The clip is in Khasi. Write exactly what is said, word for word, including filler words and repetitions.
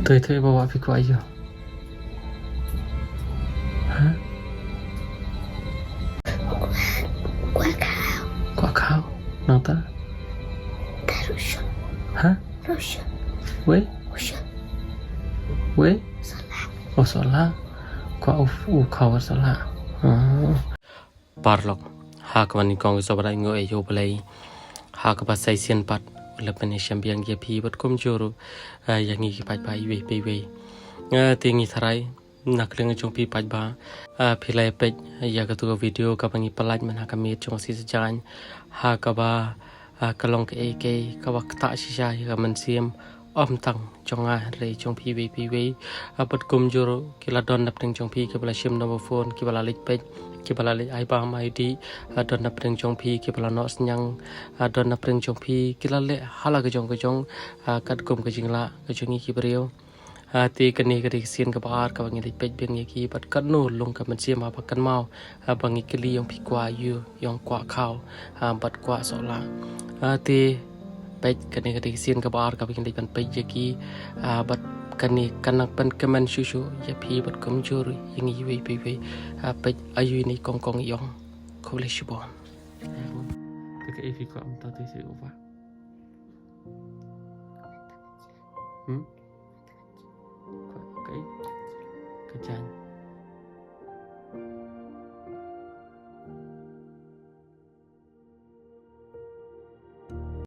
Toi toi ba wah phi kwah ïoh. Ha? Kwah khaw. Kwah khaw. Nangta? Ruh shuh. Ha? Ruh shuh. Wei? Ruh shuh. Wei? Sohla. Oh, sohla. Kwah u, u khaw sohla. Oh. Paralok, ha kaba nyngkong sngewbha ïa U Blei. Ha kaba sa shisien pat, U la pynshemphang ïa phi bad kumjuh ruh ïa ngi ki paidbah iwei pa iwei. Te ngi tharai na ka liang jong phi paidbah, phi la peit ïa katu ka video kaba ngi pyllait mynta ha ka miet jong ka sngi Saitjaiñ, ha kaba ka long kaei kaei kaba ktah shisha ïa ka mynsiem, ym tang jong nga hynrei jong phi iwei pa iwei. Bad kumjuh ruh ki la don napdeng jong phi kiba la shim number phone, kiba la leit peit, kiba la leit ai bam ai dih. Don napdeng jong phi kiba la noh synñiang. Don napdeng jong phi ki la leh ha la ka jong ka jong, katkum ka jinglah ka jong ngi ki briew. Te kane ka dei ka sien kaba ar kaba ngi leit peit biang ïa ki bad katno long ka mynsiem haba kynmaw ba ngi kylli ïong phi kwah ïoh, ïong kwah khaw bad kwah sohla. Te peit kane ka dei ka sien kaba ar kaba ngi leit ban peit ïa ki bad kane kan nang pynkmen shuh shuh ïa phi bad kumjuh ruh ïa ngi iwei pa iwei. Peit aïu ine i kongkong ïong. Khublei shibun. Te kaei phi kwah mynta te shu ba. Hmm? Kaei? Ka jaiñ.